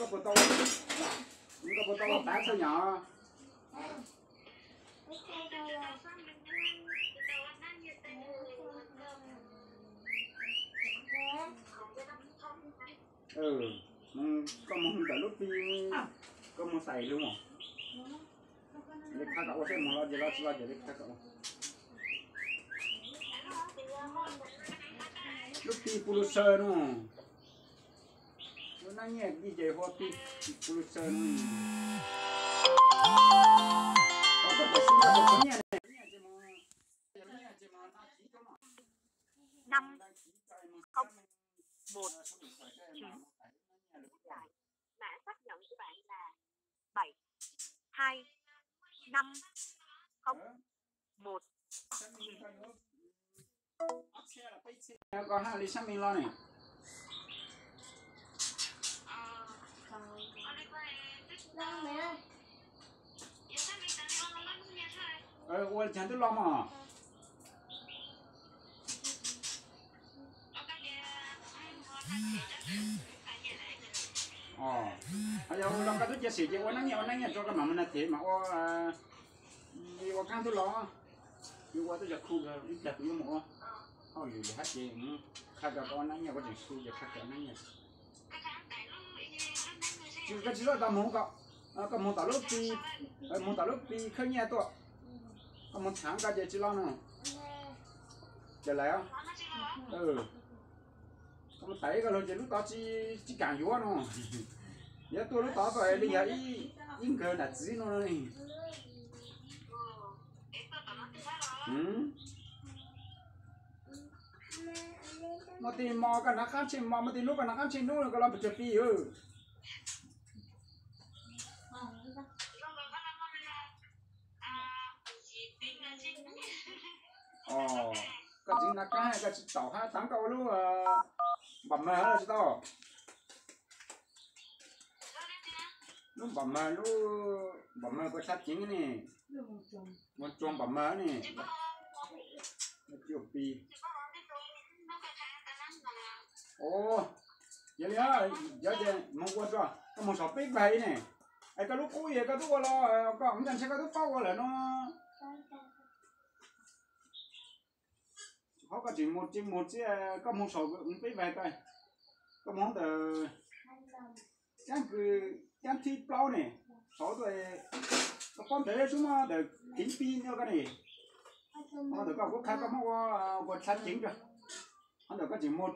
Puas tau, koj puas tau ua pav txhawj nyom? Koj mus ntawm lub pi, koj mus xais lug. Li qha kom ua seb mus los ces los tsis los ces li qha kom ua. Lub pi Pulitzer no. Ua nab nyiaj ib ce hu ua pi Pulitzer no. Năm không một chín. Mã xác nhận của bạn là bảy hai năm không một. Koj haj li xác minh los ne. Ua li cas twb los mog. Os, yog ua los koj twb cia xim ces ua nab nyiaj ua nab nyiaj rau koj mam mus na thev mas ua, ua kab twb los. Yus ua twb yog khu ib plag kuv yuav mus ua hauj lwm hab ces qha rau koj ua nab nyiaj, koj tseem khu ces qha rau nab nyiaj. Tsis, koj tsis txhob tau mus ko, koj mus tom lub pi, mus tom lub pi khawb nyiaj tuaj, koj mus txhav koj ces tsis los no. Ces lawm, koj mus tawm koj lug ces lub tod tsis, tsis kaam yuav no. Yuav tuaj lub tod tuaj li yog ib nkawg nam txiv no. Muaj tej mo koj hnav qab ntshe mo, muaj tej hnub koj hnav qab ntshe hnub koj los pes tsawg pi. Koj txiv hnav qab koj tsis taus hab, tav koj ua lub npam mag tsis tau. Lub npam mag, lub npam mag koj tshab ceev ne. Ua tsuag npam mag ne. Ua pi. Os, yog li, yog ces moog ua tso, koj moog saum peb vaig ne. Es koj lub qub es koj tub ua los, koj ntshai koj tub paub ua lawm no. Qhov koj tseem mus tsis mus txiv, koj moog saum peb vaig ko, koj moog ntawm cab kws, cab thib plaub ne, saud tuaj, koj paub ntawd tub muab ntawm keev pi nyob ko ne. Qhov ntawm koj kuv qha koj muab ua, ua tshab ceev rau. Qhov ntawm koj tseem mus